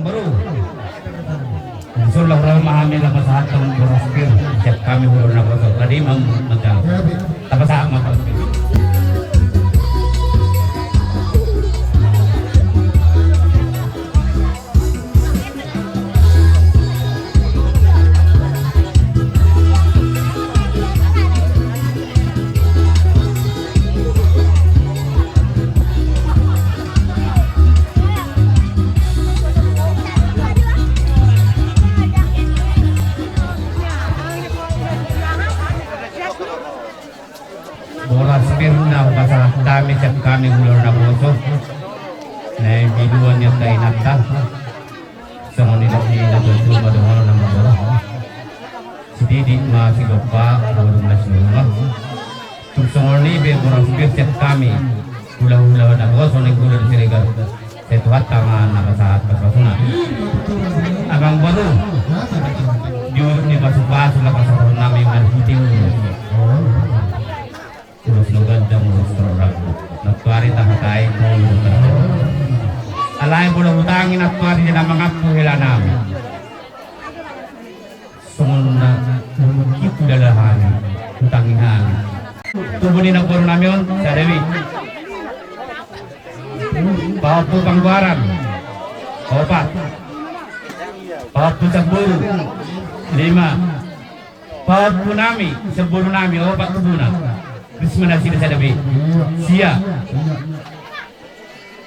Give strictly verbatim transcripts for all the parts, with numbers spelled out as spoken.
Boru. Sudah ro ma hami na pasahat tu boras pir, siap hami hulahula na boso. Tadi mam-, mata. Tapasahat ma boras pir. Boras pir na hupasahat hami sian hami hulahula na boso. Na binuan ni angka inanta. Songon i do, i na tontu ma dohonon na mamboru. Sididi ma sigompa, boru ma sinurungan. Tung songon i pe boras pir sian hami hulahula na boso ni Guru di Siregar. Sai Tuhanta ma na pasahat pasupasuna. Amang boru, di urut ni pasupasu na pasahaton nami marhite ulos. Ulos na gandang, ulos na ragu. Nantoari tahatai molo. Alai molo hutangi nantoari di na mangampu hela nami. Songon na mungkin tu dalan hami, hutangi hami. Tubu ni namboru nami on, sada be. Pahompu Panggoaran, opat. Pahompu Samburu, lima. Pahompu nami, Samburu nami, opat tubuna. Risma nasida sada be. Sia.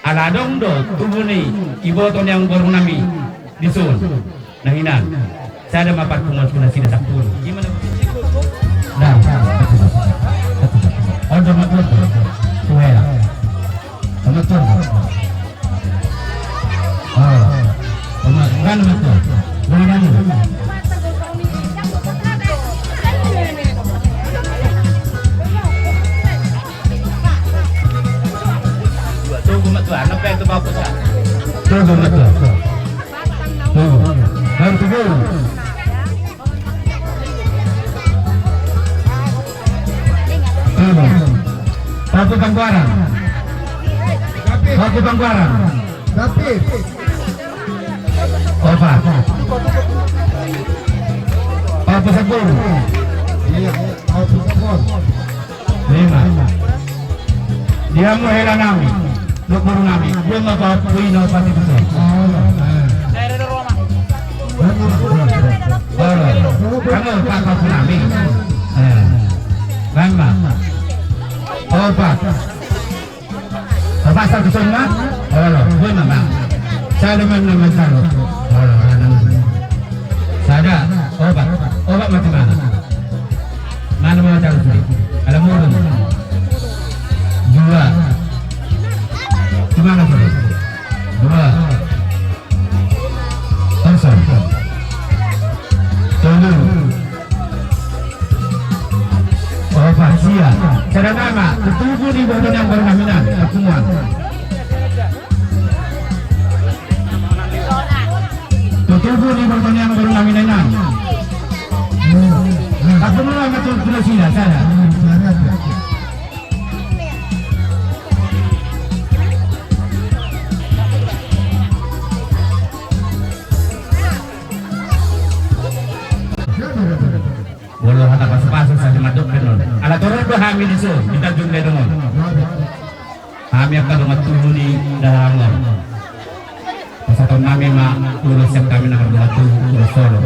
Ala adong do tubu ni iboto ni amangboru nami dison. Na hinan. Sada ma parpunguan tu nasida sampulu. Imana. Nah, on do ma tuan. Tuan. On do tuan. Oh. Mana ma tuan? Mana ma tuan? Tunggu ma tuan, apa yang tu bagus ah? Tunggu ma tuan. Tunggu. Baru tunggu. Tunggu. Pahompu Panggoaran. Pahompu Panggoaran. Opat. Pahompu Samburu. Iya, Pahompu Samburu. Lima. Dia mau hela nami. Lupur nami. Dia mau bawa pui no pati betul. Olo. Kamu pahompu nami. Eh. Lima. Opat. Pasal tu son ma? Olo, dua ma, Bang. Sada ma, nama mansai. Olo, nama. Sada, opat. Opat ma tu mana? Mana ma mansai tu? Ala murung. Dua. Tu mana tu? Dua. Kosong. Tolu. Opat, sia. Sada nama, tutubu ni boto ni amangboru nami na, pertemuan. Tutubu ni boto ni amangboru nami na. Pertemuan ma tu, tu nasida, sada. Molo hata pasupasu sahat mandok pe non. Ala torop do hami dison, di Tanjung Ledong on. Hami angka dongan tubu ni dahahang on. Pasahaton nami ma ulos sian hami na mardongan tubu, ulos Solo.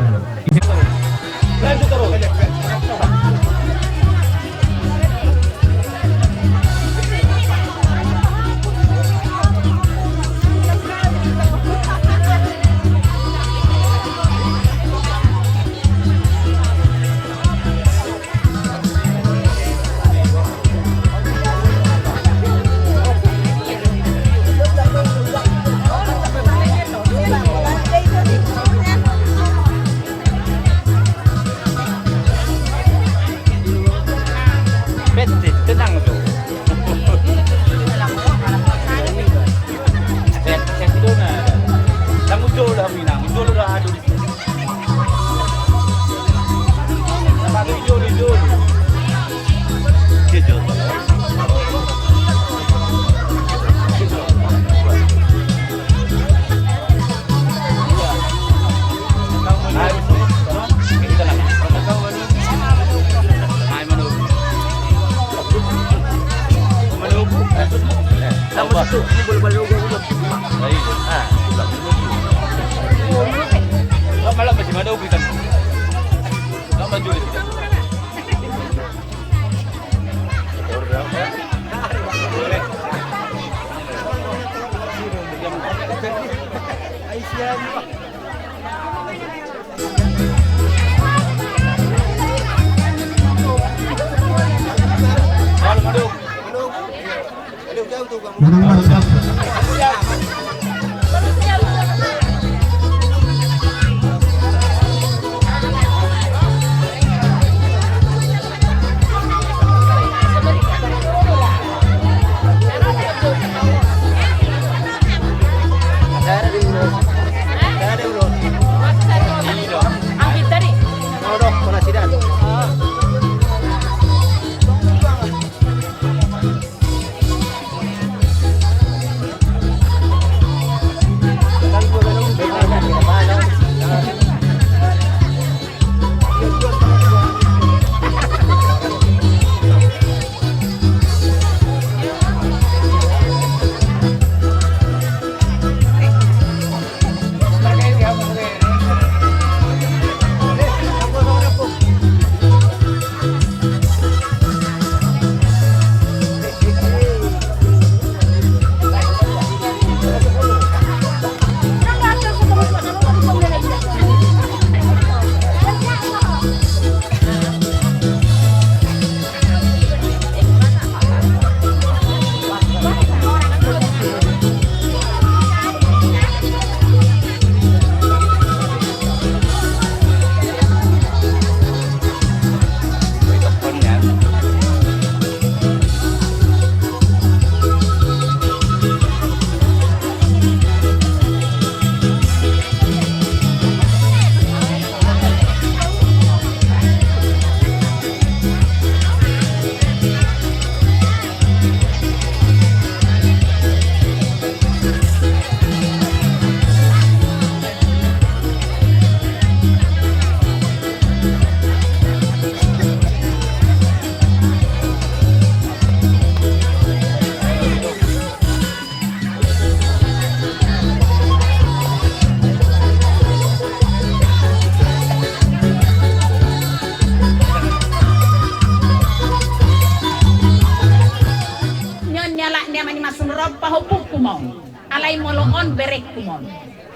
Nion ni alak ni ama ni Masun Rompa, hompungku ma on. Alai molo on berengku ma on.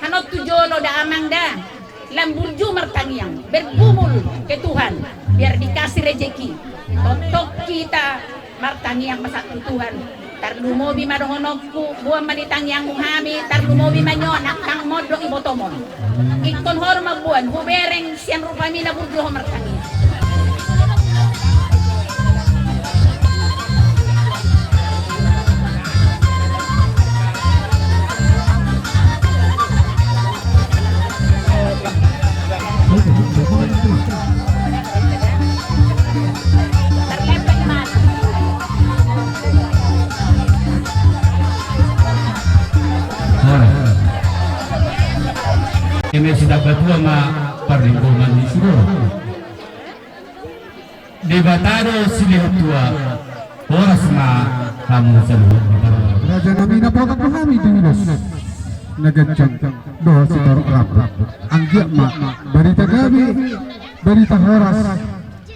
Hanon tu jolo da amang da. Lam burju martangiang, bergumul ke Tuhan, biar dikasih rezeki. Tongtong hita martangiang ma sahat tu Tuhan. Tarlumobi ma dohononku, boan ma di tangiangmu hami, tarlumobi ma nion angkang mondok ibotomon. Ingkon ho do mamboan, hubereng sian rupami na burju ho martangiang. Eme sudah batua ma parlinggoman ni sidea. Debata do silehon tua, horas ma hamu saluhut. Raja nami, na potang do hami di ulos na ganjang dohot sitorop rambu. Anggiat ma barita gabe, barita horas,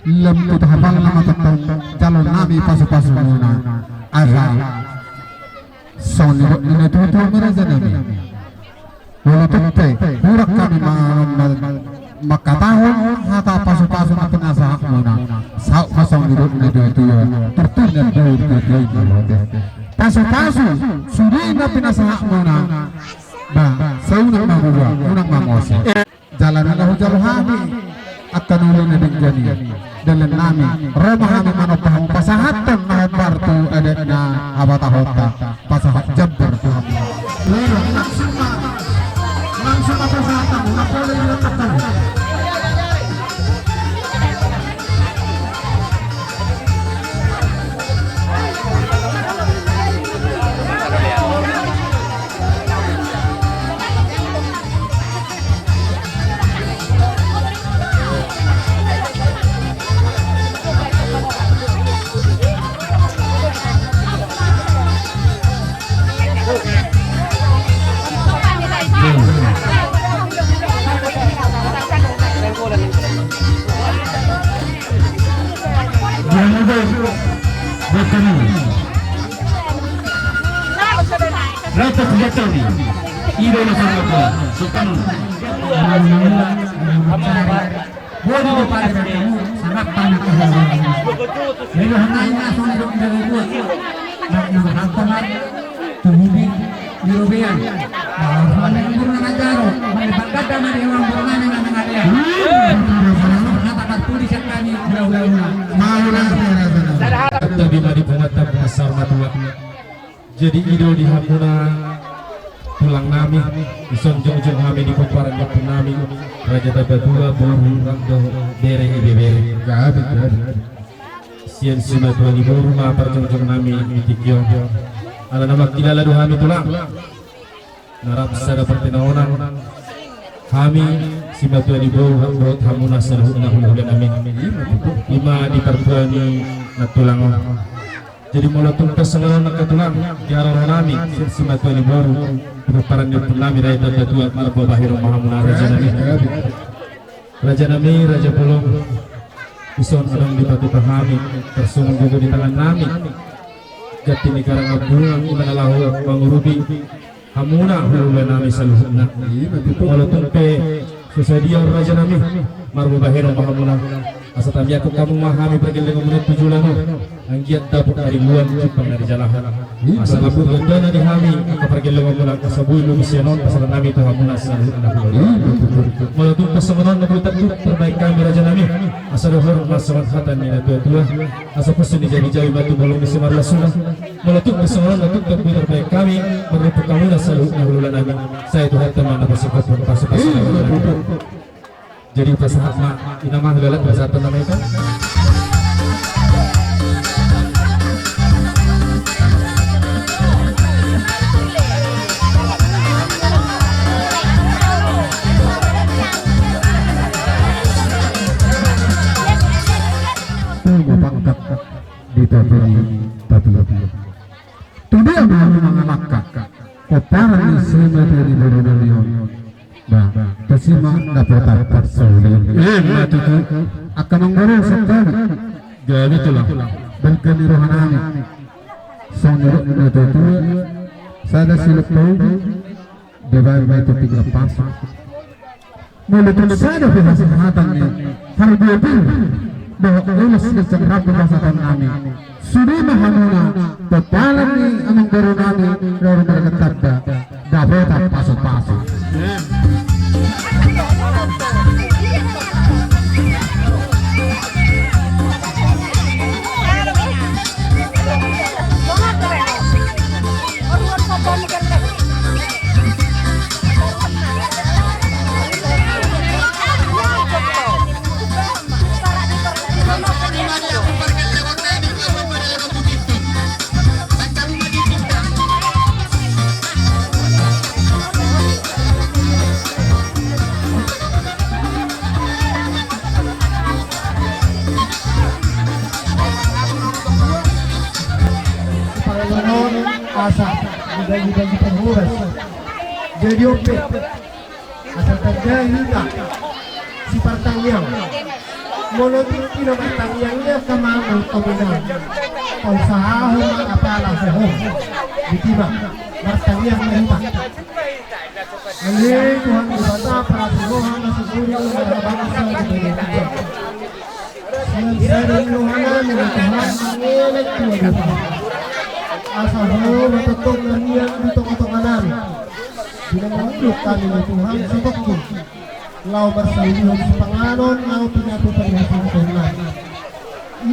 lam tu tahapal nama tongtong jalo nami pasu-pasu muna. Asa songon nidok ni na tua-tua ma, raja nami. Molo tung pe hurang hami ma-, ma-, mangkatahon hata pasu-pasu na pinasahatmuna, saut ma songon nidok ni na tua-tua, turtur na dua-dua. Pasu-pasu sude na pinasahatmuna, ba, sai unang ma buha, unang ma mose. Jala nunga hujalo hami angka na uli na denggan i, dalan nami, ro ma hami manomba hamu pasahathon na hombar tu adatna habatahonta, pasahat jambar tu hamu. Langsung ma, langsung ma pasahat hamu, na pola i. Rata tu jatoni. Ido na sama ko, sukan. Bodi do pada bertemu, sangat banyak kehilangan. Jadi, hanya ini langsung duduk dari gua. Dan yang hantaman, tuhudi, di Robean. Nah, mana yang guru nama Jaro, mana bangkat sama dia orang guru mana nama dia. Kata Pak Puli siap kami, ulah, ulah, ulah. Mau lah, saya rasa. Tapi mari pengatap pasar matuak. Jadi ido di hamuna tulang nami, ison jongjong hami di pomparan ni ompu nami, Raja Tambatua, boru, rap dohot bere, ibebere. Gabe, gabe. Sian simatua ni boru ma parjongjong nami di tingki on. Ala na mangkilala do hami tulang. Na rap sada partinaonan. Hami simatua ni boru, rap dohot hamuna saluhutna hulahula nami. Ima di partua ni na tulang on. Jadi molo tung pe songon on angka tulang, di haroro nami, sian simatua ni boru, di pomparan ni ompu nami, Raja Tambatua, marboa bahenon ma hamuna raja nami. Raja nami, raja bolon, ison adong dipatupa hami, tarsongon gogo di tangan nami. Ganti ni karang ambuang, ima na laho mangurupi hamuna hulahula nami saluhutna. Molo tung pe so sadia on raja nami, marboa bahenon ma hamuna. Asa tamiangkon hamu ma hami pargellengonmuna tu joloan on. Anggiat dapot harimuna, simpang na dijalahan. Asa lambung gondana di hami angka pargellengonmuna, asa boi lumobi sian on pasahaton nami tu hamuna saluhutna hulahula. Molo tung pe songon on na boi tarbahen hami raja nami, asa dohonon ma songon hata ni na tuatua. Asa pos ni jabijabi ma tu bolong ni simarlasuna. Molo tung pe songon on na tung pe boi tarbahen hami, marlimpar hamuna saluhutna hulahula nami. Sai Tuhanta ma na pasupasuhon, pasupasu. Jadi pasahat ma, ina ma hulahula, pasahat nama ita. Tunggu pangkat. Di Tapani, Tapia. Tudia ma hamu mangalangka pomparan ni simatua ni boru nami on. Ba, tusi ma dapotan parsaulian. Ima tutu. Angka amangboru, songon i. Gabe tulang. Balga ni roha nami. Songon nidok ni natuatua, sada silop paudu, dibaen ma i tu pinggan pasu. Molo tung sada pe hasahatan ni harbue pir dohot ulos ni sangkap pasahaton nami, sude ma hamuna pomparan ni amangboru nami, rorong marga tanda, dapotan pasupasu. Panganon asa dibagi-bagi pengurus. Jadi ope asa tanda hita sipartangiang. Molo tingki na martangiang ia kama mangkaminang, pausahahon ma apala hohom. Disi ma martangiang ma hita. Ale Tuhan Debata, parasi roha na sumurung, marhabangsa di banua tingki. Sian sada ni roha nami na Tuhan mangelek tu adopan. Asa Ho ma tongtong na mian di tonga-tonga nami. Di na manguluk hami na Tuhan sotongkin. Laho marsaulian sipanganon, laho pinatu parihason nami.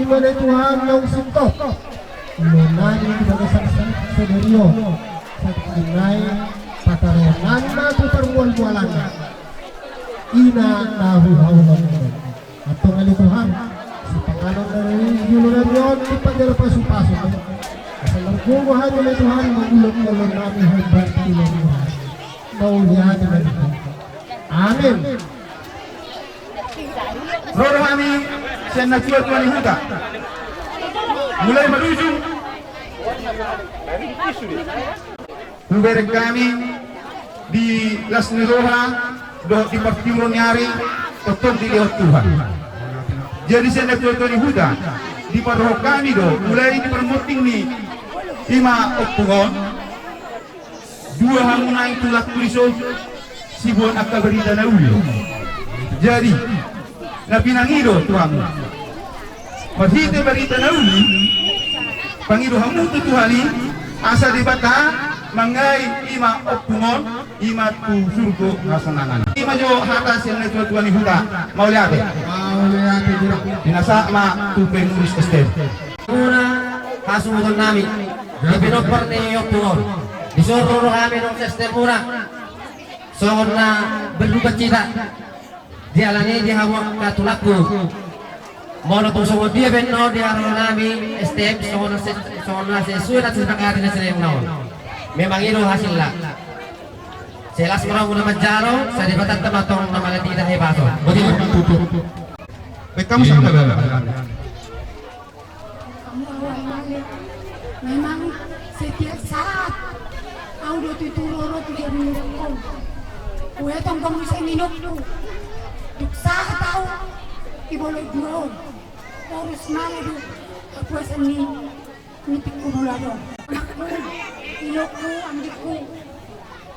Ima na Tuhan naung sintop. Ulaon nami di bagasan sadari on, sangkap nai pataruhon nami ma tu parmual-mualanna. Ina na huhauhon. Antong ale Tuhan, sipanganon na di jolo nami on, di panjalo pasu-pasu. Asa margogo hami ale Tuhan, mangulak ulaon nami hombar tu ulaon nami. Mauliate ma di Ho. Amin. Ro do hami sian natuatua ni huta. Mulai marujung. Hubereng hami di las ni roha dohot di partiuron ni ari, tongtong dilehon Tuhan. Jadi sian natuatua ni huta, diparrohahon hami do, mulai di parmonting ni ima ompung on. Dua hamu nai tulang tulis on, siboan angka barita na uli. Jadi, na pinangido tu hamu, marhite barita na uli, pangido hamu tu Tuhan i, asa Debata mangai i ma ompung on, i ma tu surgo hasonangan. I ma jo hata sian natuatua ni huta, mauliate. Mauliate, Guru. Pinasahat ma tu pengurus S T M. Muna hasuhuton nami di pinompar ni ompung on. Dison ro hami nang S T M muna. Songon na berduka cita. Dialani di hamu angka tulangku. Molo tung songon dia baen on di haroro nami S T M songon na se-, songon na sesuai na sisepakati na sering naon. Memang i do hasilna. Selas meramu na manjalo, sai Debatanta ma tong na mangalehon hita hahipason. Botima. Baik, kamu sama. Memang setiap saat au do tutu roro tu jabu ni dangkon. Kuetong komu sai ninokku. Duk sahat au di bolon dua on. Torus mala do hapuasan ni Mitik kudula do. Anakku, inokku, anggikku.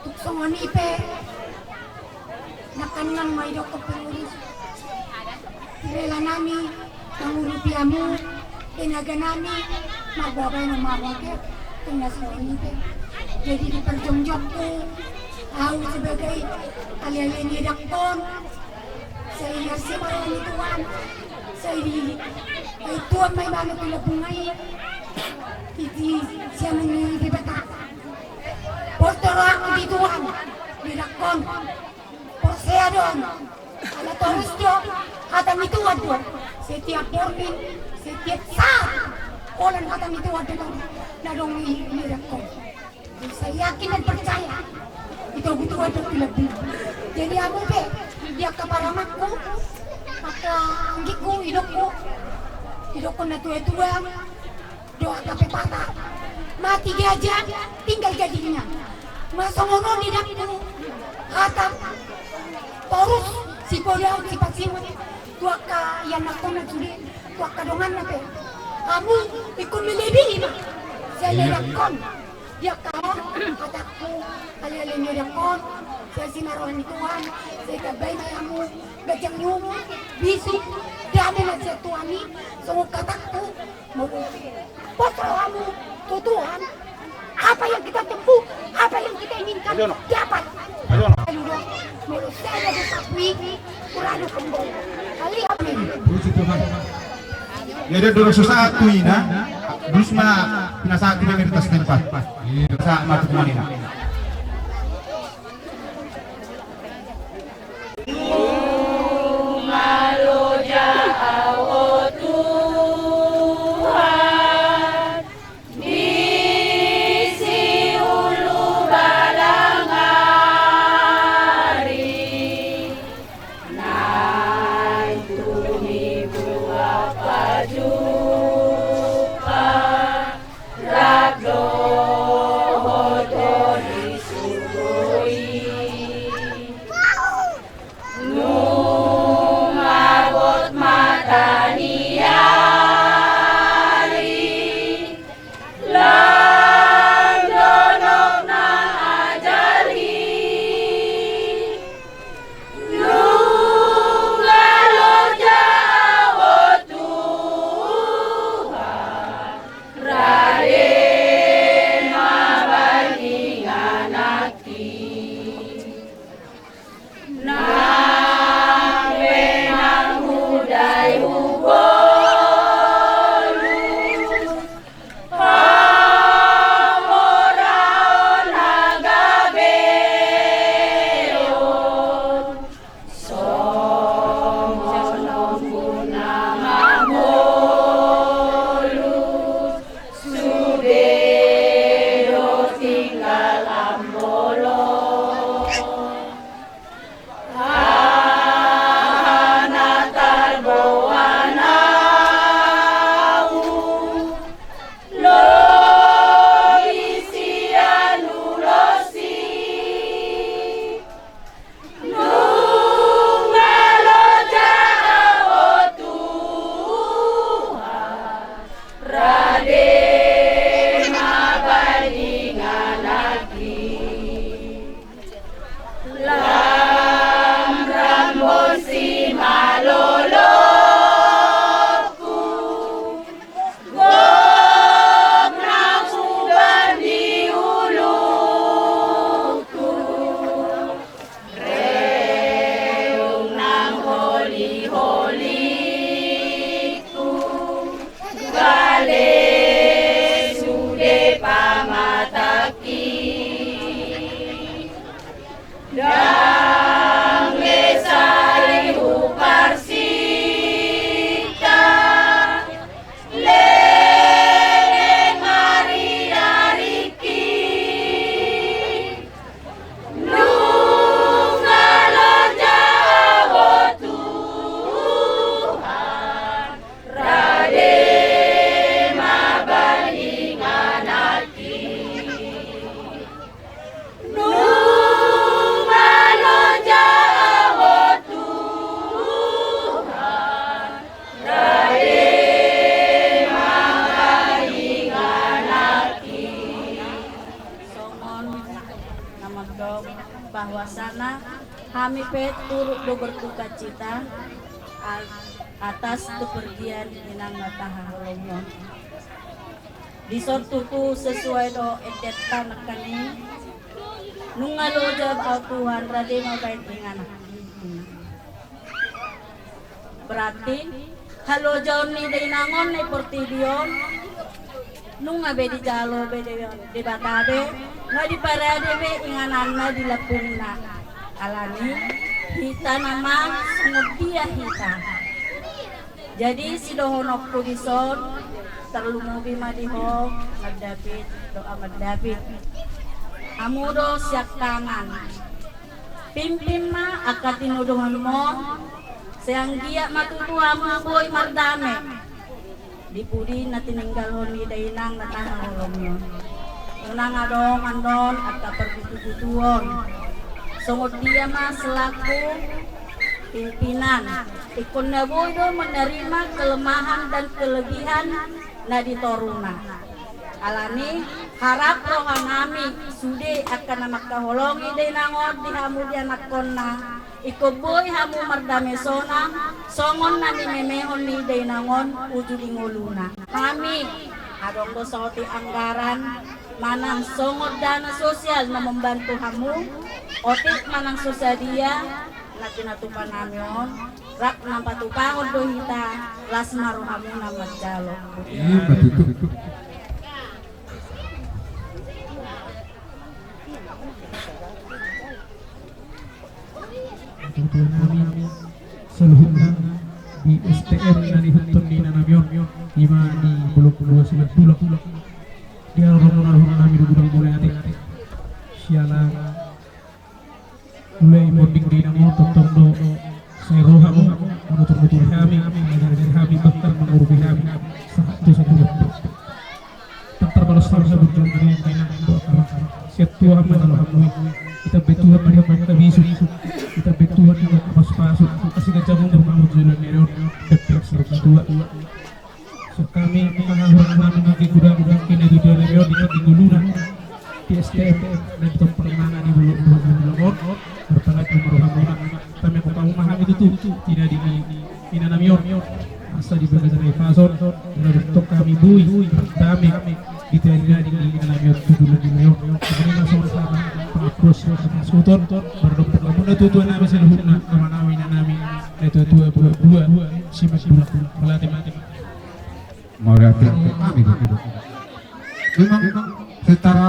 Tuk songon i pe. Nangkaningan ma idokkon pengurus. Rela nami mangurupi hamu, tenaga nami, marboa baenon ma hamu ate, tung na songon i pe. Jadi diperjongjongku, au sebagai ale-ale ni dangkon, sai asi ma roha ni Tuhan, sai di, ai Tuhan ma ibana tu lambungna i. Isi siamun ni Debata. Pos do rohangku di Tuhan, di dangkon. Porsea do on. Ala torus do hata ni Tuhan do. Setiap borngin, setiap saat. Holan hata ni Tuhan do on. Na adong i, i dangkon. Saya yakin dan percaya. Itogu Tuhan do tu lambung. Jadi hamu pe, di angka paramangku, angka anggikku, inokku, idokkon na tua-tua, do angka pepatah, mati gajah, tinggal gadingnya. Masongon on nidangku, hata, torus, sipoda, sipasimun, tu angka ianakkonna sude, tu angka donganna pe. Hamu, ingkon melebihi ma, sian nidangkon. Di angka on, hatakku, ale-ale ni dangkon, sai asi ma roha ni Tuhan, sai tambai ma hamu, ganjang ni umur, bisuk, dame ma sian Tuhan i, songon hatakku, molo pos rohamu tu Tuhan, apa yang kita tempuh, apa yang kita inginkan, dapat. Ayo, no. Ayo, no. Molo sada do sapu i, kurang do kembang. Kali kami. Puji Tuhan. Jadi, dorong so sahat tu ina, terus ma pinasahat tu pemerintah setempat. Iya. Sahat ma tu ina. Di si ulu balang ari, naeng tu nibuat pajumpang, rap dohot on. Pe turut do berduka cita a-, atas kepergian inang na tahaholongi on. Dison tutu sesuai do endenta nangkaning, nunga loja au Tuhan, rade ma baen inganan. Berarti halojaon ni dainang on na di portibi on, nunga be dijalo be De-, Debata be, nunga diparade be ingananna di lambungna. Alani hita nama songon dia hita. Jadi sidohononku dison, tarlumobi ma di ho, Amang David, dohot Amang David. Hamu do siangkangan. Pimpin ma angka tinodohonmu on, sai anggiat ma tutu hamu boi mardame di pudi na tininggalhon ni dainang na tahaholongi on. Unang adong annon angka parbutubutuon. Songon dia ma selaku pimpinan, ingkon na boi do menerima kelemahan dan kelebihan na di toruna. Alani harap rohanami sude angka na mangkaholongi dainang on di hamu di anakkonna, ingkon boi hamu mardame sonang songon na nimemehon ni dainang on uju di ngoluna. Hami adong do saotik anggaran manang songon dana sosial na membantu hamu, otik manang so sadia na pinatupa nami on, rap na patupahon do hita, las ma rohamuna manjalo. Ima tutu. Saluhutna di S T M na nihuthon ni inanami on, ima di Bolon Dua Simatulak. Di haroronmuna rohanami do godang mauliate. Siala mulai monding dainang on tongtong do sai ro hamu, manuturnutur hami, mangajari hami, bahkan mangurupi hami sahat tu saat on. Ndang tarbalos hami saburjuang dainang, dainang, dohot abang. Sian Tuhan ma jalo hamu i. Ditambai Tuhan ma di hamu angka bisuk, ditambai Tuhan di hamu angka pasupasu. Asi ganjang umur ma hamu tu joloan ni ari on, ndang pintor saur matua. Sian hami, angka hahurangan nami, angka godang, godang na di dalan on, di ngoluna, di S T M na di Tompang Nana di Bolon Dua Simatulak on. Martangiang ma rohamuna, tamiangkon hamu ma hami tutu di nading ni inanami on. Asa di bagasan na hipas on, na didok hami boi mardame di nading ni inanami on tu joloan ni ari on. Songon i ma songon sahat pangapros, pangasuton, maradophon hamuna tutu, tuanami saluhutna, amanami, inanami, natuatua, buhabua Simatulak. Mauliate ma. Mauliate ma. Memang secara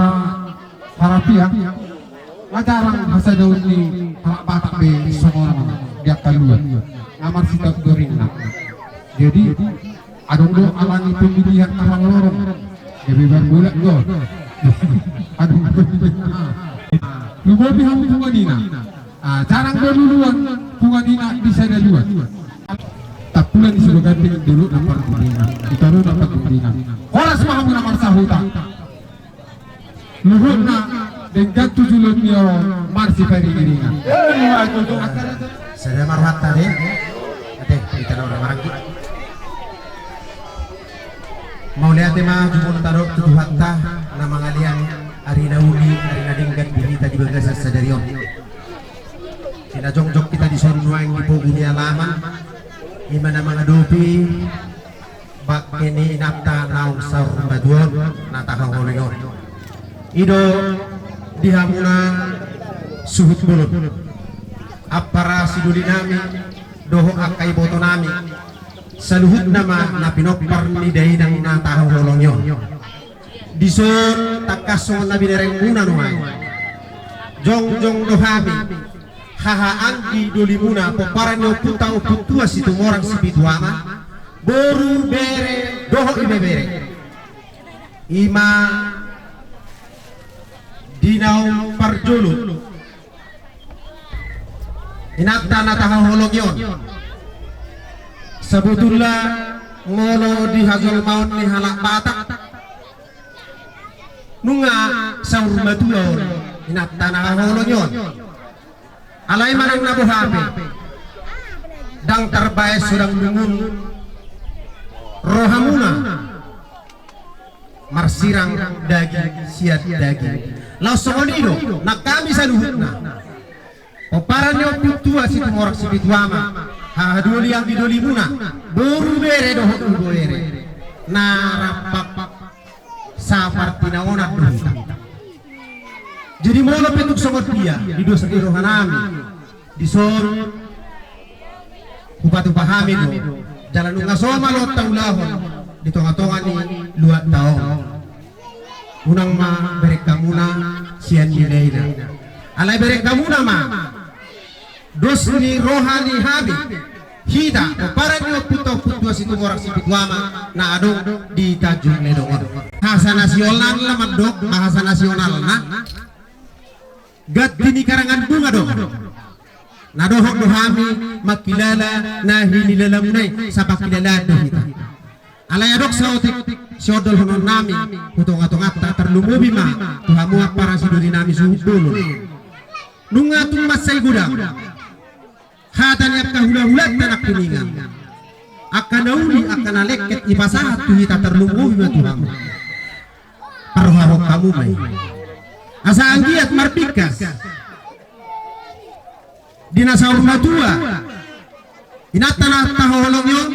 harafiah, nga jarang hasadaon ni halak Batak be songon di angka luat na marsitaon goringna. Jadi adong do alani pemilihan abang lorong, gabe barbolak do. Adong pemilihan. Lumobi hamu punguan ina. Ah, jarang do luluan punguan ina di sada luat. Tampulan ni si Baganding dulu na pargundingan, i tolu na pargundingan. Horas ma hamu na marsahuta. Luhutna denggan tu joloan ni ari on marsipairingiringan. Sada ma rohanta de. Ate, hita na ora maranggi. Mauliate ma jumolo tadok tu Tuhanta na mangalean ari na uli, ari na denggan di hita di bagasan sadari on. Di na jongjong hita dison nuaeng di pogu ni alaman, ima na mangadopi bangke ni inanta naung saur matua on na tahaholongi on. I do di hamuna suhut bolon, ampara sidolinami dohot angka ibotonami, saluhutna ma na pinompar ni dainang na tahaholongi on. Dison tangkas songon na binerengmuna nuaeng. Jongjong do hami, haha anggi dolimuna, pomparan ni ompunta Ompu Tua Situmorang Sipitu Ama, boru, bere dohot ibebere. Ima di naung parjolo inanta na tahaholongi on. Sabotulna molo di hajolmaon ni halak Batak, nunga saur matua on inanta na haholongi on. Alai manang na boha pe, ndang tarbaen so dang lungun rohamuna marsirang daging sian daging. Laos songon i do nang hami saluhutna. Pomparan ni Ompu Tua Situmorang Sipitu Ama, haha doli anggi dolimuna, boru bere dohot ubo bere, na rampak sapartinaonan do hita. Jadi molo pe tung songon dia di dos ni rohanami, dison hupatupa hami do, jala nunga somal on taulahon di tonga-tonga ni luatta on. Unang ma berengkamuna sian nilaina. Alai berengkamuna ma dos ni roha ni hami, hita, pomparan ni Ompu Tua, Ompu Tua Situmorang Sipitu Ama na adong di Tanjung Ledong on. Hasa nasionalna mandok, bahasa nasionalna, ganti ni karangan bunga do. Na dohot do hami mangkilala na hinilalamuna i, sipangkilalaan do hita. Alai adong saotik siondolhononnami tu tonga-tonganta, tarlumobi ma tu hamu ampara sidolinami suhut bolon. Nunga tung mansai godang hata ni angka hula-hulanta nangkiningan, angka na uli, angka na lengket dipasahat tu hita, tarlumobi ma tu hamu parrohahon hamu ma i. Asa anggiat marbingkas di na saur matua, inanta na tahaholongi on,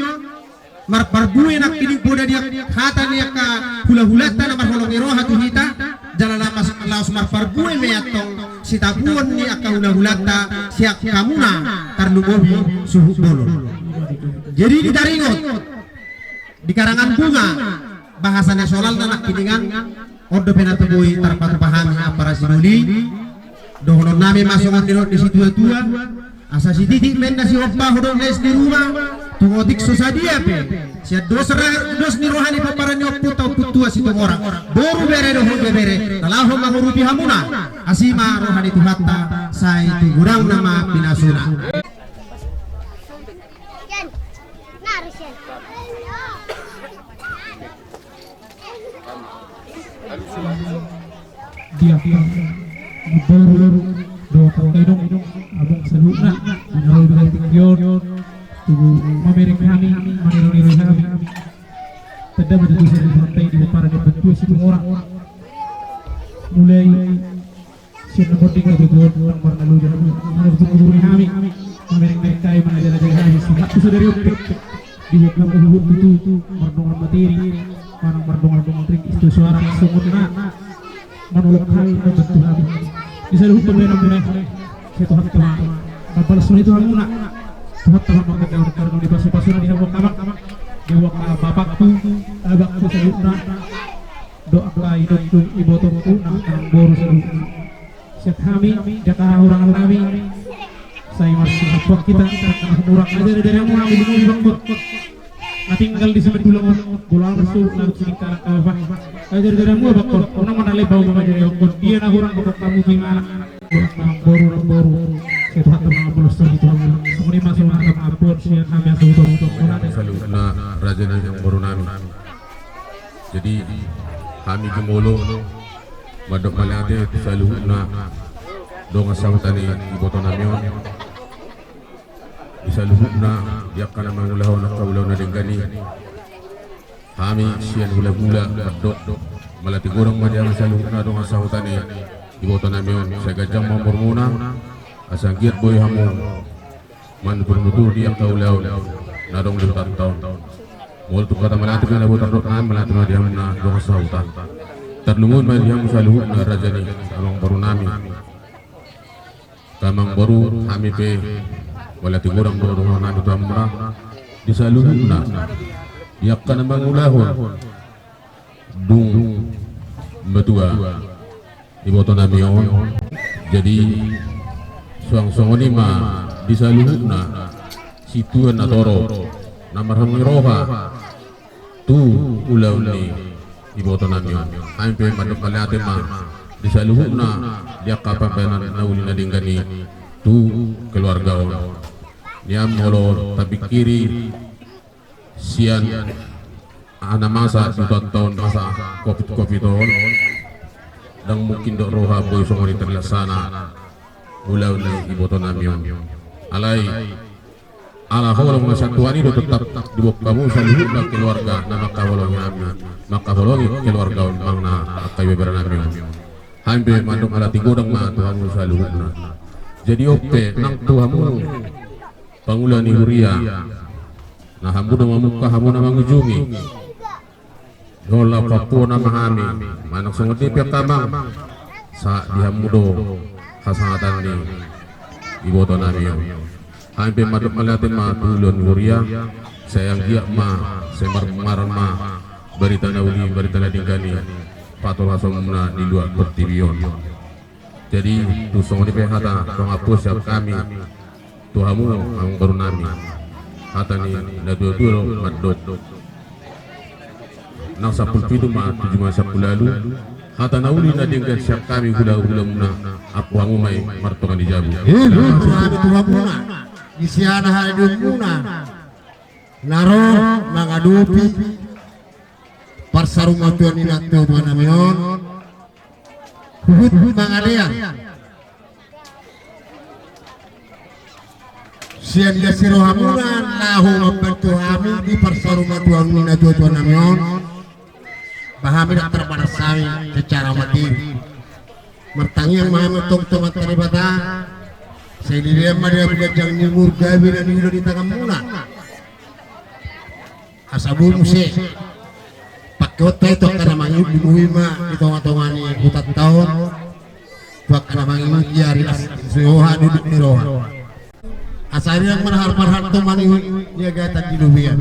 marparbue nangkining poda di hata ni angka hula-hulanta na marholong ni roha tu hita, jala laos, laos marparbue ma i antong sitapuon ni angka hula-hulanta sian hamuna, tarlumobi suhut bolon. Jadi ditaringot di karangan bunga, bahasa nasionalna nangkiningan, on dope na boi tarpatupa hami ampara sidoli. Dohononnami ma songon nidok ni situa-tua: Asa sititik ma inna sihompaho do les di ruma, tung otik so sadia pe sian dos ra-, dos ni roha ni pomparan ni Ompunta Ompu Tua Situmorang, boru bere dohot ubo bere, na laho mangurupi hamuna. Asi ma roha ni Tuhanta, sai tu godangna ma pinasuna. Di angka boru dohot angka inong, abang saluhutna, di na ro di tingki on, tubu mamereng hami manironi roha hami. Tanda ma tutu saluhutna di pomparan ni Ompu Tua Situmorang. Mulai sian na mording na tutu on, nang marnaloja hami, nang tutu mangurui hami, mamereng-mereng hami, manjaga-jaga hami, sahat tu sadari on pe. Dibuat nama huhut tutu mardongan materi, manang mardongan-dongan ringgit tu suara songon na manolong hami, mambantu hami. Di saluhut pembayanan mulai, sai Tuhanta ma mambalas hami tu hamuna. Tuhanta ma mangkendao karena di pasu-pasuna di hamu angka, di hamu angka bapakku, abangku saluhutna, dohot angka inongku, ibotongku, nang, nang boru saluhutna. Sian hami, di angka hahurangan nami, sai marsihampuan hita, angka na hurang, ajar-ajari hamu hami di ngolu bangkon. Na tinggal di simantulang on, bola marsu, na duk siningkalan kau bah. Ajar-ajari hamu bangkon, unang manalai bau mangajari bangkon, dia na hurang bangkon hamu di mana. Nang boru, nang boru, sai Tuhanta ma mambalas hami tu hamu. Songon i ma songon hata mangampun, sian hami asa utup-utup. Saluhutna raja ni amangboru nami. Jadi, hami jumolo mandok mauliate tu saluhutna dongan sahuta ni iboto nami on. Di saluhutna di angka na mangulahon angka ulaon na denggan i, hami sian hula-hula mandok mauliate godang ma di hami saluhutna dongan sahuta ni iboto nami on. Sai ganjang ma umurmuna, asa anggiat boi hamu manutur-nutur di angka ulaon na adong di hutanta on. Molo tung hata mauliate pe na boi tardok nami, mauliate ma di hamuna dongan sahuta. Tarlumobi ma di hamu saluhutna raja ni amangboru nami. Angka amangboru, hami pe mauliate godang do dohonon nami tu hamuna. Di saluhutna di angka na mangulahon dung matua iboto nami on. Jadi suang songon i ma di saluhutna situan na torop na marholong ni roha tu ulaon ni iboto nami on. Hami pe mandok mauliate ma di saluhutna di angka pambahenan na uli na denggan i tu keluarga on. Nian molo tapingkiri sian aha na masa di hutanta on, masa covid covid on, ndang mungkin do roha boi songon i terlaksana ulaon ni iboto nami on. Alai ala holong ni sian Tuhan i do tetap diboan hamu saluhutna keluarga na mangkaholongi hami, mangkaholongi keluarga on, manang na angka ibebere nami on. Hami pe mandok mauliate godang ma tu hamu saluhutna. Jadi on pe nang tu hamu pangula ni huria, na hamu do mamungka, hamu na mangujungi. Jala papuo nama hami manang songon i pe angka amang, sahat di hamu do hasangatan ni iboto nami on. Hami pe mandok mauliate ma tu ulaon huria, sai anggiat ma, sai marmuara ma barita na uli, barita na denggan i patolhasonmuna di luat portibi on. Jadi tung songon i pe hata pangapuan sian hami tu hamu amangboru nami. Hata ni natuatua do mandok, nang sampulu pitu ma tuju ma sampulu ualu. Hata na uli na denggan sian hami hulahulamuna, ampu hamu ma i martonga ni jabu. Ima tutu, hami tu hamuna di sian hahadihonmuna na ro mangadopi parsarumatuaon ni natuatua nami on. Huhut mangalean sian las ni rohamuna laho mambantu hami di parsarumatuaon ni natuatua nami on. Ba hami ndang tarbahen hami secara materi. Martangiang ma hami tongtong tu Debata, sai dilehon ma di hamu ganjang ni umur, gabe na niula di tanganmuna. Asa boi muse pangkeonta i tu angka na mangihut, dimuhi ma di tongatonga ni hutanta on tu angka na mangihut di ari las ni roha, duduk ni roha. Asa riang marharparhar tu manihut di agatan di lobian.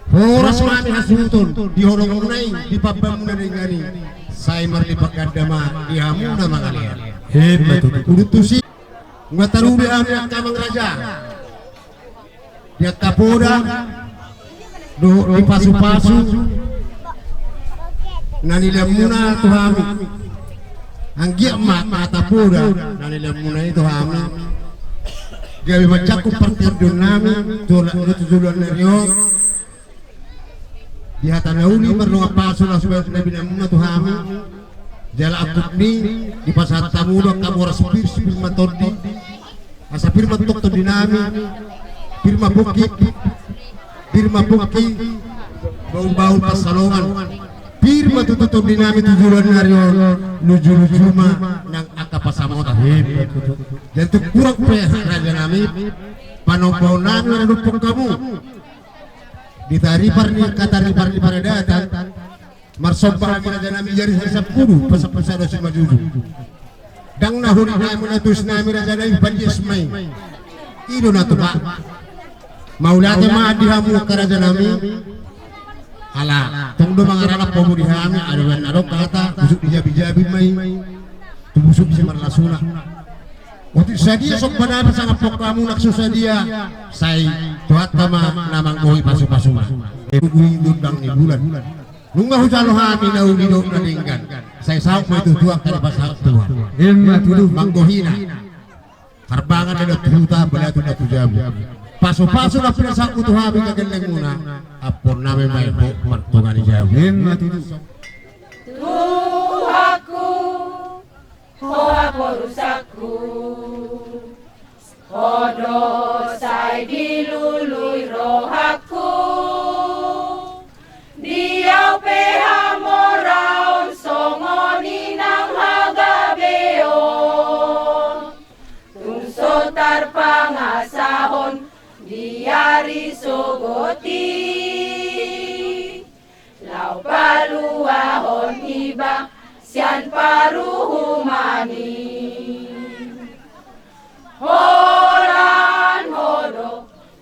Horas ma hami hasuhuton di holongmuna i, di pambahenmuna na denggan i, sai marlipat ganda ma di hamu na mangalean. Ima tutu. Udut tusi, nunga taruli hami angka amang raja di angka poda dohot di pasupasu na nilehonmuna tu hami. Anggiat ma hata poda na nilehonmuna i tu hami gabe manjangkon partondion nami tu olat ni, tu joloan ni ari on. Di hata na uli mardongan pasu laos bahen na binahenmuna tu hami. Jala angkup ni, dipasahat hamu do angka boras pir, pir ma tondi. Asa pir ma tongtong tondi nami, pir ma pungki, pir ma pungki, bahulbahul pansalongan. Pir ma tutu tondi nami tu joloan ni ari on, lujuluju ma nang angka pansamotan. Jadi tung hurang pe raja nami, panombaon nami manadophon hamu di taripar ni angka taripar ni paradatan. Marsomba hami raja nami, jari sampulu, pasampulu sada simanjujung. Ndang na holit nami, na tusi nami raja nami, palias ma i. I do na tupa. Mauliate ma di hamu angka raja nami. Ala tong do mangaralap hamu di hami, adong na adong hata, busuk di jabijabi ma i, tu busuk simarlasuna. Otik sadia somba nami, sangaphon hamu nang so sadia, sai Tuhanta ma na manggohi pasupasuna. Tugu i gondang ni bulan. Nunga hujalo hami na uli dohot na denggan, sai saut ma i tu angka na pasahat Tuhan. Ima tutu. Manggohina harbangan na tu huta, baliatu na tu jabu. Pasupasu na pinasahatmu tu hami angka gellengmuna, ampuon nami ma i martonga ni jabu. Ima tutu. Tuhanku, ho haporusangku, ho do sai dilului rohangku. Di au pe hamoraon songon i nang hagabeon, tung so tarpangasahon di ari sogot i. Laho paluahon iba sian paruhuman i. Holan ho do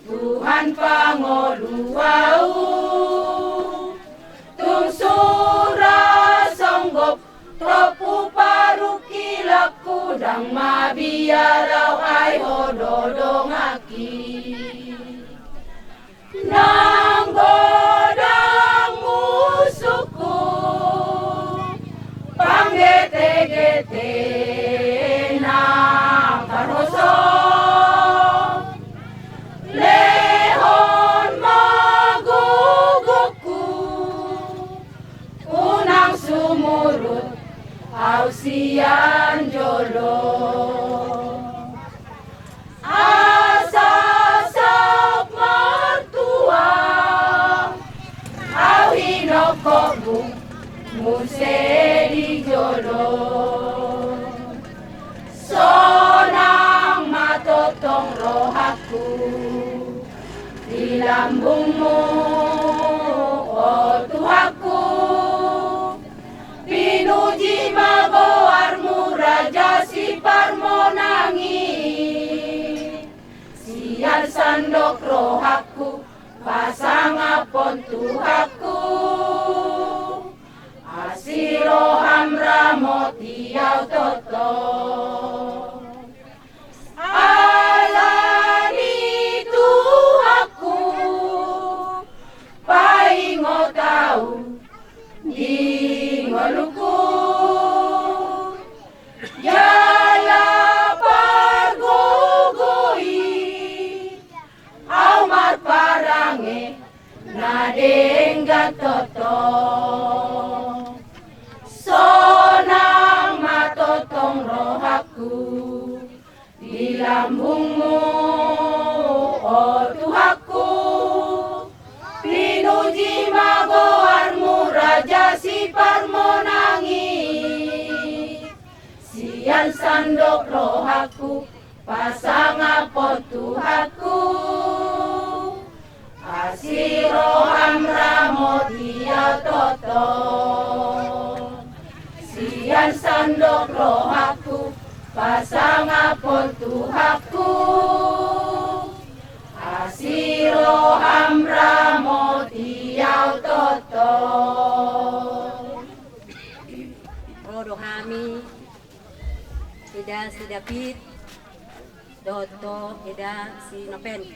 Tuhan pangolu au. Tung sura songgop topu parungkilangku, ndang mabiar au ai ho do donganki. Nang godang musungku, panggetegete na parhoso, lehon ma gogongku, unang sumurut au sian jolo. Asa saut martua au hinokhokmu muse di jolo. Sonang Di lambungmu, o Tuhanku, pinuji ma goarmu, Raja Siparmonang i. Sian sandok rohangku pasangaphon Tuhanku, asi roham ramoti au tongtong. Alani Tuhanku, paingot au di ngolungku, jala pargogoi au marparange na denggan tongtong. Sonang ma tongtong rohangku di lambungmu, o Tuhanku, pinuji ma goarmu, Raja Siparmonang i. Sian sandok rohangku pasangaphon Tuhanku, asi roham ramoti au tongtong. Sian sandok rohangku pasangaphon Tuhanku, asi roham ramoti au tongtong. Ro do hami, eda si David dohot eda si Noven.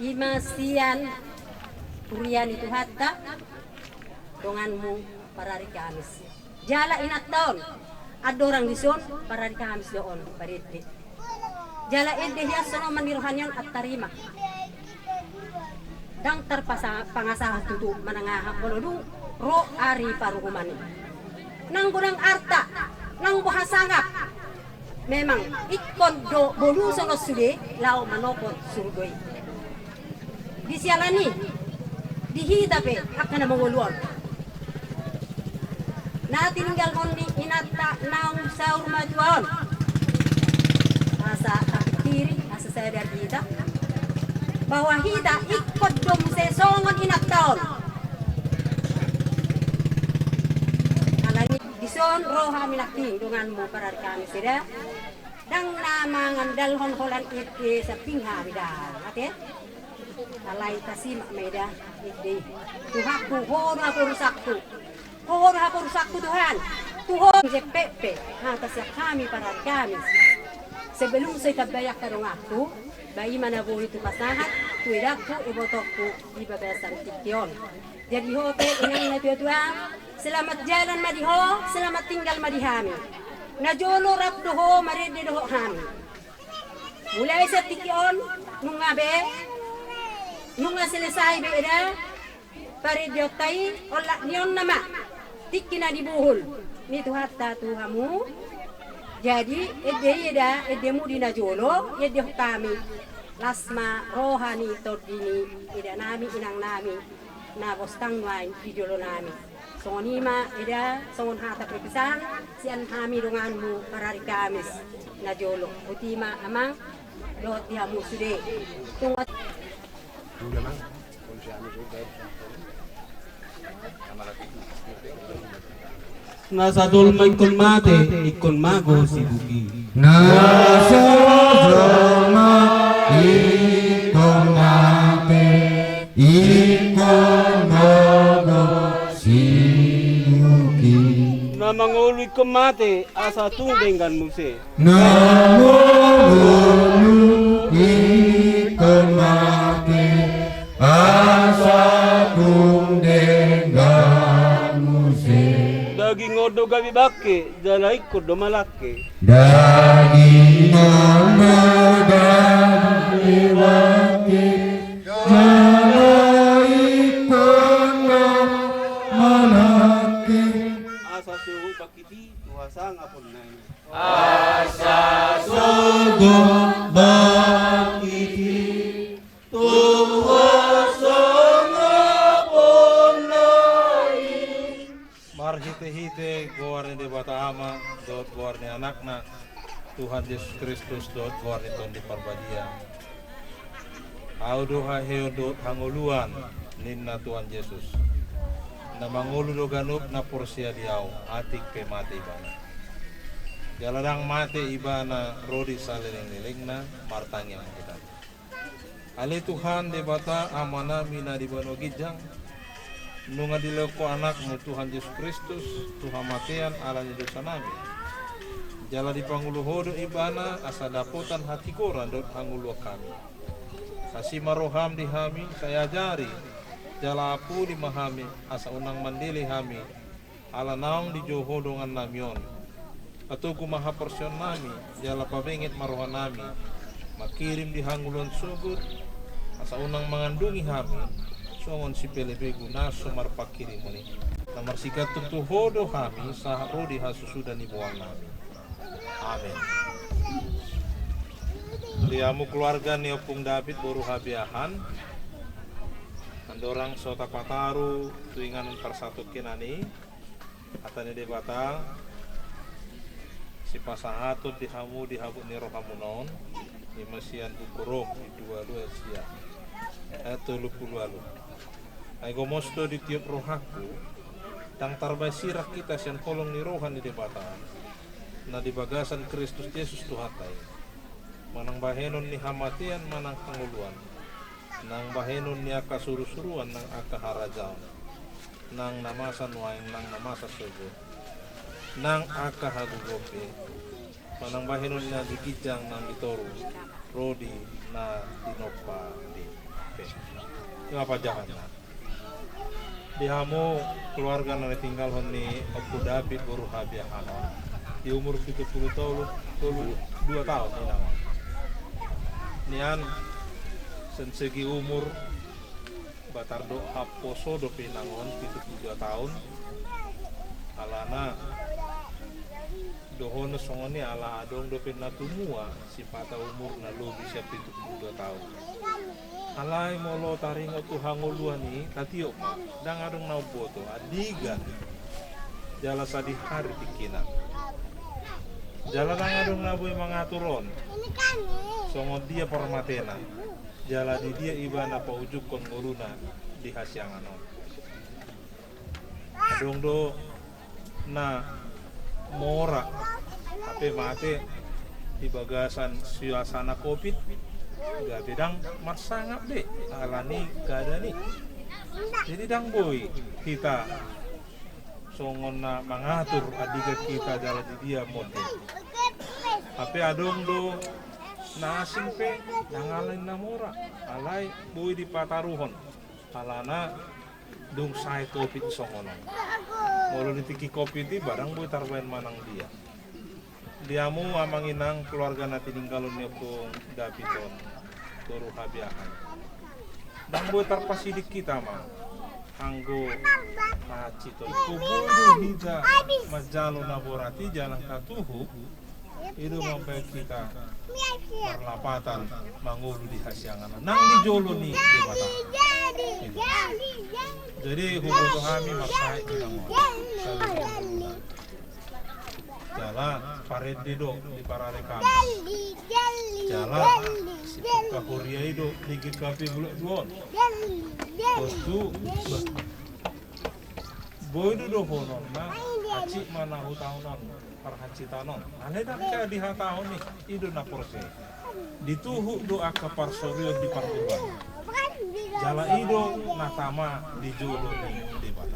I ma sian huria ni Tuhanta, donganmu parari Kamis. Jala inanta on, andorang dison parari Kamis do on, parende. Jala ende hian songon on ma rohana on, antar i ma. Ndang tarpasa-, pangasahon tutu manang aha, molo dung ro ari paruhuman i. Nang godang arta, nang boha sangap. Memang ingkon do bolu songon sude laho manopot surgo i. Di siala ni i, di hita pe angka na mangolu on, na tininggalhon ni inanta naung saur matua on, asa tapingkiri, asa sadar hita bahwa hita ingkon do muse songon inanta on. Alani i dison ro hami nangkin, donganmu parari Kamis eda. Ndang na mangandalhon holan ende samping hami da, ate? Alai tasimak ma eda ende i. Tuhanku, Ho do haporusangku. Ho do haporusangku, Tuhan. Tu Ho jempek pe hata sian hami parari Kamis. Sebelum so ditambai angka donganku, ba i ma na boi hupasahat tu edangku, ibotongku di bagasan tingki on. Jadi ho pe, inang na tuatua, selamat jalan ma di ho, selamat tinggal ma di hami. Najolo rap do ho marende dohot hami. Mulai sian tingki on, nunga be, nunga selesai be eda parendeonta i, olat ni on nama tingki na dibuhul ni Tuhanta tu hamu. Jadi ende i eda, endemu di najolo, endehon hami. Las ma roha ni tondi ni edanami, inangnami na bostang nuaeng di jolonami. Songon i ma eda, songon hata perpisahan sian hami donganmu parari Kamis najolo. Boti ma amang dohot di hamu sude. Tung Na sasol ma ingkon mate, ingkon mago sibuki. Na sasol ma ingkon mate, ingkon mago sibuki. Na mangolu ingkon mate, asa tung denggan muse. Na mangolu ingkon mate, asa tung denggan muse. Daging on do gabe bangke, jala ingkon do malangke. Daging on do gabe bangke, jala ingkon do malangke. Asa sogot bangkit i tu hasangaponna i. Asa sogot bangkit i tu hasangaponna i. Marhitehite goar ni Debata Ama, dohot goar ni Anakna, Tuhan Jesus Kristus, dohot goar ni Tondi Parbadia. Ahu do haheon dohot hangoluan, ninna Tuhan Jesus. Na mangolu do ganup na porsea di Ahu, atik pe mate ibana. Jala ndang mate ibana ro di saleleng-lelengna. Martangiang ma hita. Ale Tuhan Debata Amanami na di banua ginjang, nunga dilehon Ho Anakmu Tuhan Jesus Kristus tu hamatean ala ni dosanami. Jala dipangolu Ho do ibana asa dapotan hatigoran dohot hangoluan hami. Asi ma roham di hami, sai ajari jala apuli ma hami, asa unang mandele hami ala naung dijou Ho dongannami on. Patogu ma haporseaonnami, jala pabenget ma rohanami mangkirim di hangoluan sogot, asa unang mangandungi hami songon sipelebegu na so marpangkirimon i. Na marsigantung tu Ho do hami sahat ro di hasusuda ni boangnami. Amen. Di hamu keluarga ni Ompung David boru Habiahan, andorang so tapataru tu inganan parsatongkinan i, hata ni Debata, sipasahaton di hamu di habot ni rohamuna on, i ma sian Buku Rom, bindu ualu ayat sia, ayat tolu pulu ualu. Ai gomos do di tiop rohangku, ndang tarbahen sirang hita sian holong ni roha ni Debata, na di bagasan Kristus Jesus Tuhanta i, manang bahenon ni hamatean manang hangoluan, nang bahenon ni angka surusuruan nang angka harajaon, nang na masa nuaeng nang na masa sogot, nang angka hagogoon pe, manang bahenon na di ginjang nang di toru, ro di na tinompa pe. I ma panjahanna. Di hamu keluarga na tininggalhon ni Ompung David boru Habiahan on, di umur pitu pulu tolu, tolu, dua taon inang on. Nian sian segi umur, ba tardok haposo dope inang on, pitu pulu dua taon. Alana dohonon songon i ala adong dope na tumua sipata umurna lobi sian pitu pulu dua taon. Alai molo taringot tu hangoluan i, tatiop ma, ndang adong na umboto andigan jala sadihari tingkina. Jala ndang adong na boi mangatur on songon dia parmatena, jala di dia ibana paujungkon ngoluna di hasiangan on. Adong do na mora, hape mate di bagasan suasana covid, gabe ndang marsangap be ala ni keadaan i. Jadi ndang boi hita songon na mangatur andigan hita jala di dia monding. Hape adong do na asing pe, ndang alai na mora, alai boi dipataruhon. Alana dung sae covid songon on. Molo di tingki covid i ba ndang boi tarbahen manang dia. Di hamu amang inang keluarga na tininggalhon ni Ompung David on, boru Habiahan, ndang boi tarpasiding hita ma anggo hansit on. Boi do hita manjalo na borat i jala tatuhuk, i do mambahen hita marlapatan mangolu di hasiangan on nang di jolo ni Debata. Jadi huboto hami marsahit di nang on. Jala parende do di parare kami. Jala sipungka huria i do di G K P Bulak Dua on. Bostu, bah, boi do dohonon na hansit ma na hutahonon parhansitan on. Alai ndang hea dihatahon i, i do na porsea. Dituhuk do angka parsorion di parngoluan. Jala i do na tama di jolo ni Debata.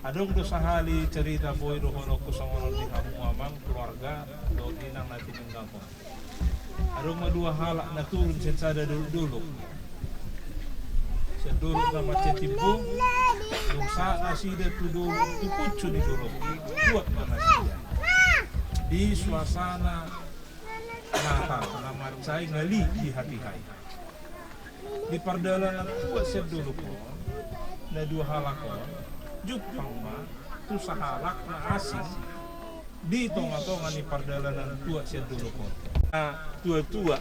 Adong do sahali cerita boi dohononku songon on di hamu amang keluarga dohot inang na tininggalhon. Adong ma dua halak na turun sian sada dolok-dolok. Sian dolok na mansai timbo, dung sahat nasida tu dolok, tu puncu ni dolok i, tuat ma nasida di suasana Natal na mansai ngali di hatiha i. Di pardalanan tuat sian dolok on, na dua halak on jumpang ma tu sahalak na asing di tonga-tonga ni pardalanan tuat sian dolok on. Na tua-tua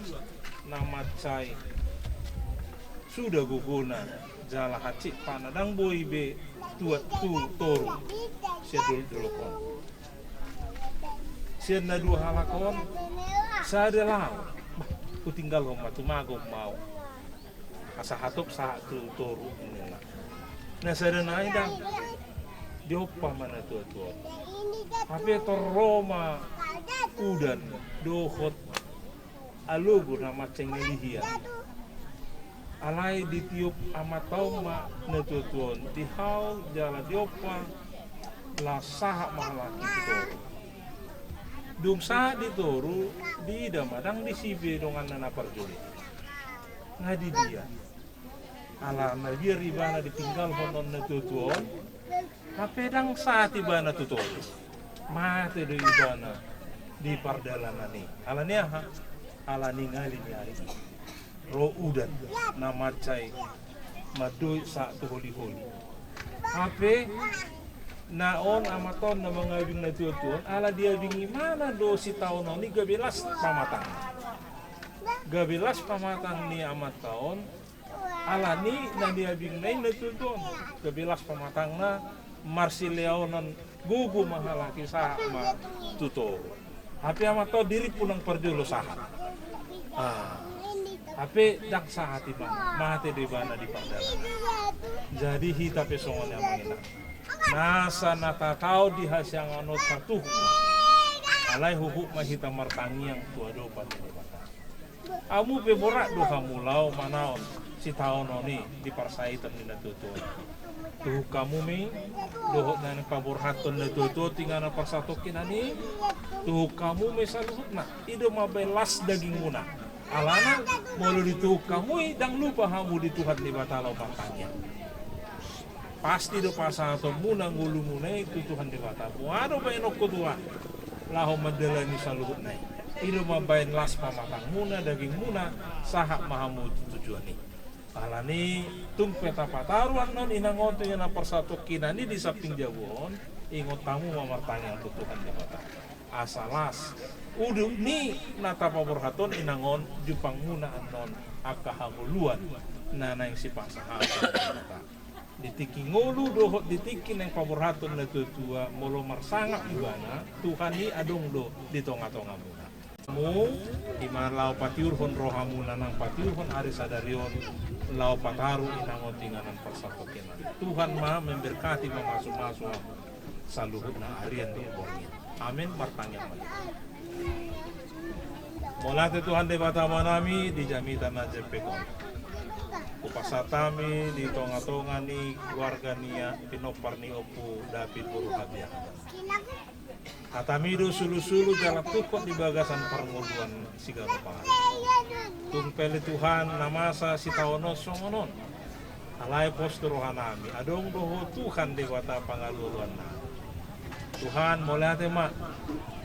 na mansai suda gogona jala hansit pana, ndang boi be tuat tu toru sian dolok-dolok on. Sian na dua halak on sada laho. Bah, Hutinggalhon ma, tumagon ma ahu. Asa hatop sahat tu toru, ninna. Na sada nai ndang diompa ma natuatua on. Hape tor ro ma udan dohot alogo na mansai ngali hian. Alai ditiop amanta on ma natuatua on, dihaol jala diompa, laos sahat ma halak i tu toru. Dung sahat di toru, diida ma ndang disi be donganna na parjolo. Nga di dia? Ala mabiar ibana ditinggalhon on natuatua on, hape ndang sahat ibana tu toru. Mate do ibana di pardalanan i. Ala ni aha? Ala ni ngali ni ari i. Ro udan na mansai mandok sahat tu holiholi. Hape na on amanta on na mangabing natuatua on, ala diabing ibana do sitaonon i gabe las pamatangna. Gabe las pamatang ni amanta on, ala ni na niabingna i natuatua on. Gabe las pamatangna, marsilehonon gogo ma halak i sahat ma tu toru. Hape amanta on dirimpu nang parjolo sahat. Ah. Hape ndang sahat ibana, mate do ibana di pardalanan. Jadi hita pe songon i amang inang. Nasa na tataon di hasiangan on tatuhuk ma. Alai huhut ma hita martangiang tu adopan ni Debata. Hamu pe borat do hamu laho manaon sitaonon i di parsahatan ni natuatua on. Tuhuk hamu ma i dohot na naeng paborhathon natuatua on tu inganan parsatongkinan i. Tuhuk hamu ma i saluhutna. I do mambahen las dagingmuna. Alana molo dituhuk hamu i, ndang lupa hamu di Tuhan Debata laho martangiang. Pasti do pasahatonmuna ngolumuna i tu Tuhan Debata. Boha do bahenonku Tuhan laho mandalani saluhutna i? I do mambahen las pamatangmuna, dagingmuna, sahat ma hamu tu tujuan i. Ala ni tung pe tapataru annon inang on tu inganan parsatongkinan i di samping jabu on, ingot hamu ma martangiang tu Tuhan Debata. Asa las udut ni na tapaborhat on inang on, jumpangmuna annon angka hangoluan na naeng sipasahaton ni Debata. Di tingki ngolu dohot di tingki naeng paborhathon natuatua, molo marsangap ibana, Tuhan i adong do di tongatongamuna. Hamu, i ma laho patiurhon rohamuna nang patiurhon ari sadari on, laho pataru inang on tu inganan parsatongkinan. Tuhan ma memberkati, mamasumasu hamu saluhutna arian dohot borngin. Amin. Martangiang ma hita. Mauliate Tuhan Debata Amanami di jamita na jempek on. Hupasahat hami di tongatonga ni keluarga ni pinompar ni Ompu David boru Habiahan. Hatami do sulusulu jala tungkot di bagasan parngoluan siganup ari. Tung pe ale Tuhan, na masa sitaonon songon on. Alai pos do rohanami, adong do Ho Tuhan Debata pangalualuannami. Tuhan, mauliate ma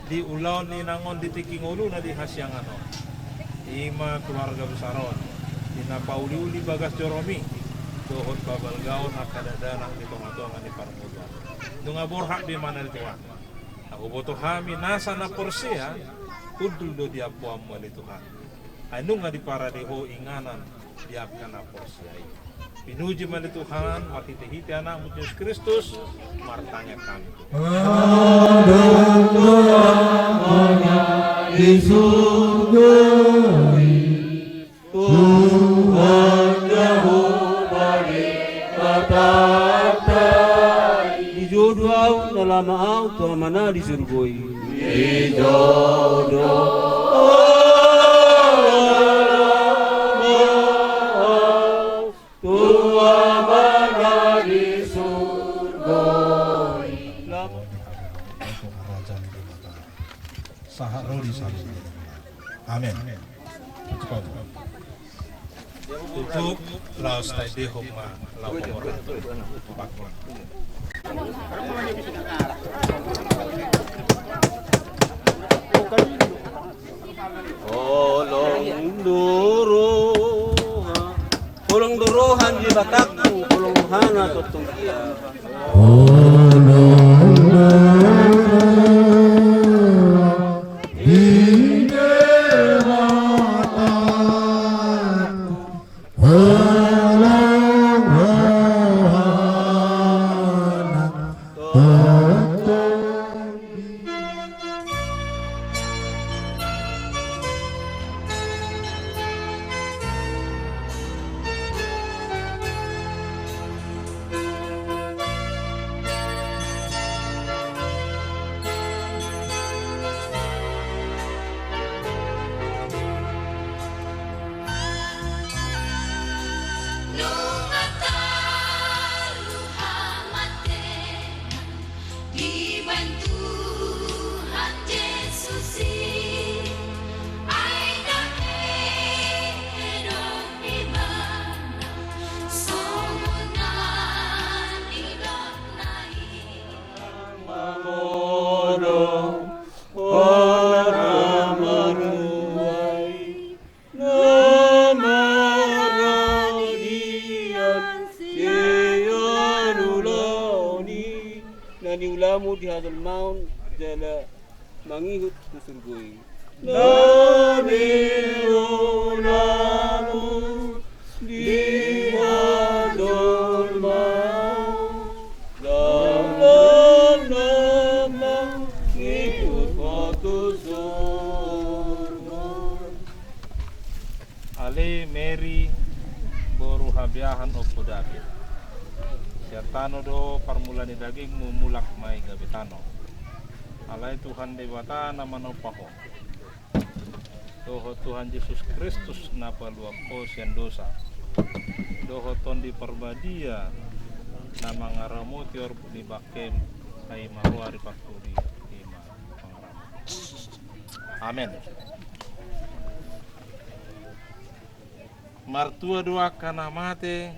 di ulaon ni inang on di tingki ngoluna di hasiangan on. I ma keluarga besar on, di na pauliuli bagas joromi dohot pabalgaon angka dakdanak di tongatonga ni parngoluan. Nunga borhat be ma ale Tuhan. Huboto hami nasa na porsea hundul do di ampuanmu ale Tuhan. Ai nunga diparade Ho inganan di angka na porsea i. Pinuji ma ale Tuhan marhitehite Anakmu Jesus Kristus, martangiang hami. Adong do Amana di surgo i, Tuhan Jahowa Debatanta i. Dijou do ahu na lama ahu tu Amana di surgo i. Dijou do ahu na lama ahu tu Amana di surgo i. Lama. Sahat ro di saluhutna. Amin. Tutup, laos taendehon ma laho paborhathon. Holong do roha, holong do roha ni Debatangku, holong rohana tongtong dia. Jolmaon jala mangihut tu surgo i. Na niulaon di hajolmaon, jala na mangihut ho tu surgo. Ale Mary, boru habeahan Ompu David. Sian tano do parmulaan ni dagingmu, mulak ma i gabe tano. Alai Tuhan Debata na manompa ho, dohot Tuhan Jesus Kristus na paluahon ho sian dosa, dohot Tondi Parbadia na mangaramoti orbuk ni bangkem, ai ma roha ri parpudi, i ma pangaramoti. Amen. Martua do angka na mate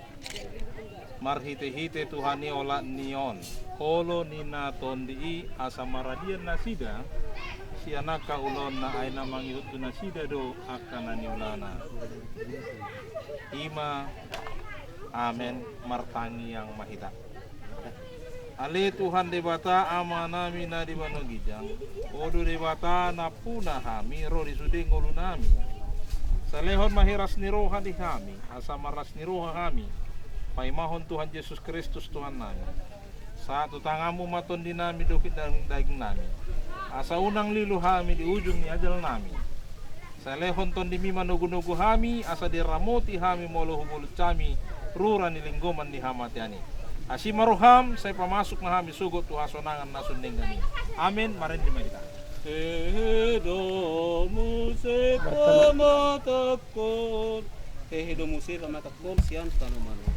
marhitehite Tuhan i olat ni on, olo ni na tondi i, asa maradian nasida sian angka ulaonna, ai na mangihut tu nasida do angka na niulaonna. I ma. Amen. Martangiang ma hita. Ale Tuhan Debata Amanami na di banua ginjang, Ho do Debata nampuna hami ro di sude ngolunami. Sai lehon ma hiras ni roha di hami, asa marlas ni roha hami paimahon Tuhan Jesus Kristus Tuhannami. Sahat tu tanganmu ma tondinami dohot dagingnami, asa unang lilu hami di ujung ni ajalnami. Sai lehon tondimi manogunogu hami, asa diramoti hami molo hubolus hami rura ni linggoman ni hamatean i. Asi ma roham, sai pamasuk ma hami sogot tu hasonangan na sun denggan i. Amen. Marende ma hita. Sedo muse pamatangkon. Sedo muse pamatangkon sian tano manuhor.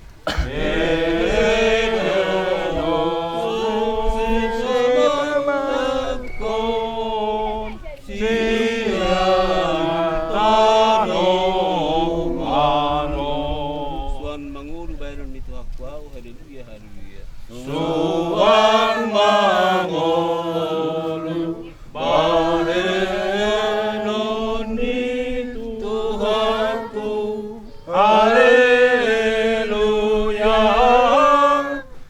Suang mangolu bahenon ni Tuhanku ahu, haleluya, haleluya. Suang mangolu bahenon ni Tuhanku. Haleluya,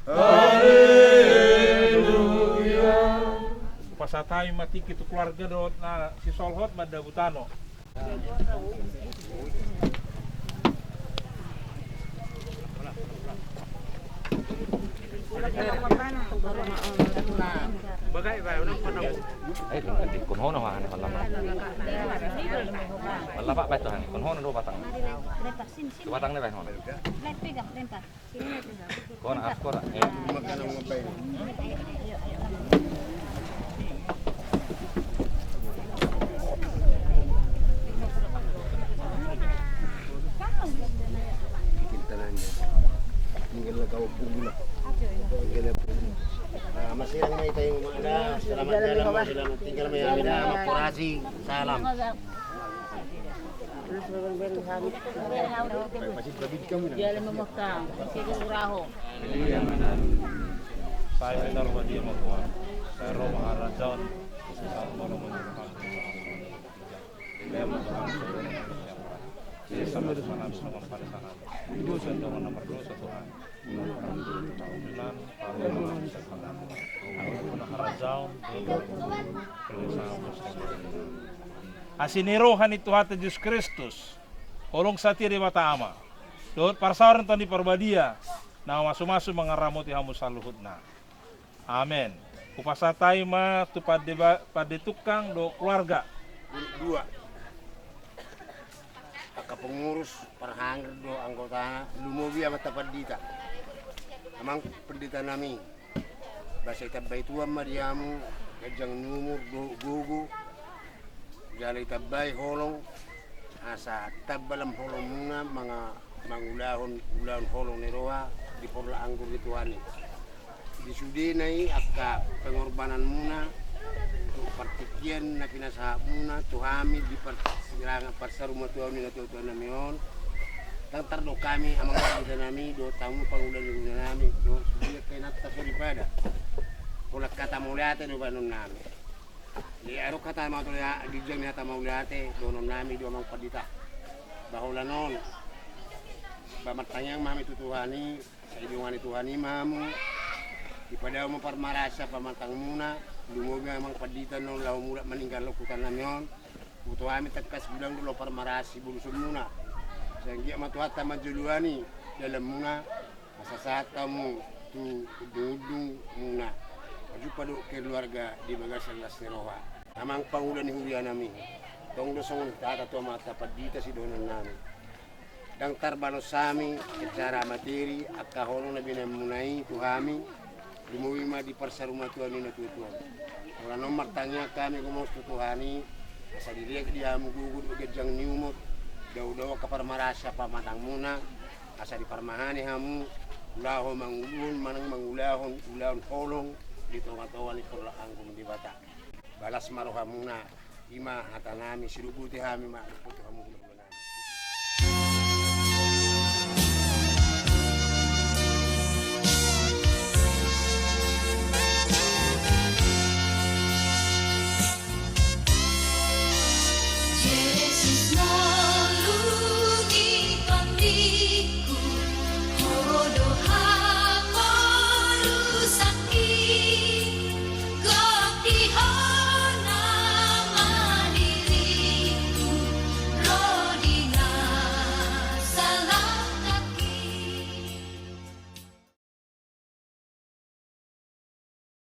haleluya. Hupasahat hami ma tingki tu keluarga dohot na sisolhot mandabu tano. Bagai, bagai, unang pernah. Eh, di kon hono, ha, ni, malam. Malam, Pak, betul, ha, ni, kon hono do batang. Tu batang ni, Pak, hono. Kon askor. Tinggal kau punggulah. Tinggal punggulah. Masih yang mai tayo, selamat jalan, selamat tinggal, mai amida, makurasi, salam. Sai benar ma dia ma Tuhan. Sai ro ma harajaon. Sai ro ma harajaon. Sai ro ma harajaon. Dosa na mardosa Tuhan. Asi ni roha ni Tuhanta Jesus Kristus, holong ni Debata Ama, dohot parsaoran ni Tondi Parbadia, na mamasumasu mangaramoti hamu saluhutna. Amen. Hupasahat hami ma tu pande ba-, pande tungkang dohot keluarga. Dua. Angka pengurus, parhangir dohot anggotana, lumobi amanta pandita. Amang pandita nami, asa ditambai Tuhan ma di hamu ganjang ni umur dohot gogo, jala ditambai holong, asa tamba lam holongmuna manga-, mangulahon ulaon holong ni roha di porlak anggur ni Tuhan i. Di sudena i angka pengorbananmuna, partingkian na pinasahatmuna tu hami di par-, sirangan parsarumatuaon ni natuatua nami on. Ndang tardok hami amang pandita nami, dohot hamu pangula ni hulahula nami, dohot sude angka inanta soripada. Holan hata mauliate do bahenon nami. Di adong hata mauliate, di ujung ni hata mauliate dohonon nami do amang pandita. Ba holan on, ba martangiang ma hami tu Tuhan i, sai didongani Tuhan i ma hamu. Dipadao ma parmaraan sian pamatangmuna, lumobi ma amang pandita na laho mulak maninggalhon huta nami on. Huboto hami tangkas godang do laho parmaraan sibolusonmuna. Sai anggiat ma Tuhanta manjoloani dalanmuna, asa sahat hamu tu undungundungmuna, asa jumpa dohot keluarga di bagasan las ni roha. Amang pangula ni huria nami, tong do songon hata tu amanta pandita sidohonon nami. Ndang tarbalos hami secara materi angka holong na binaenmuna i tu hami, lumobi ma di parsarumatuan ni natuatua. Molo on martangiang hami gomos tu Tuhan i, asa dilehon di hamu gogo dohot ganjang ni umur, daudau angka parmaraan sian pamatangmuna, asa diparmahani hamu laho manguluhon manang mangulahon ulaon holong di tongatonga ni porlak agung Debata. Balas ma rohamuna, i ma hata nami, sidok botima hami ma dohot tu hamu.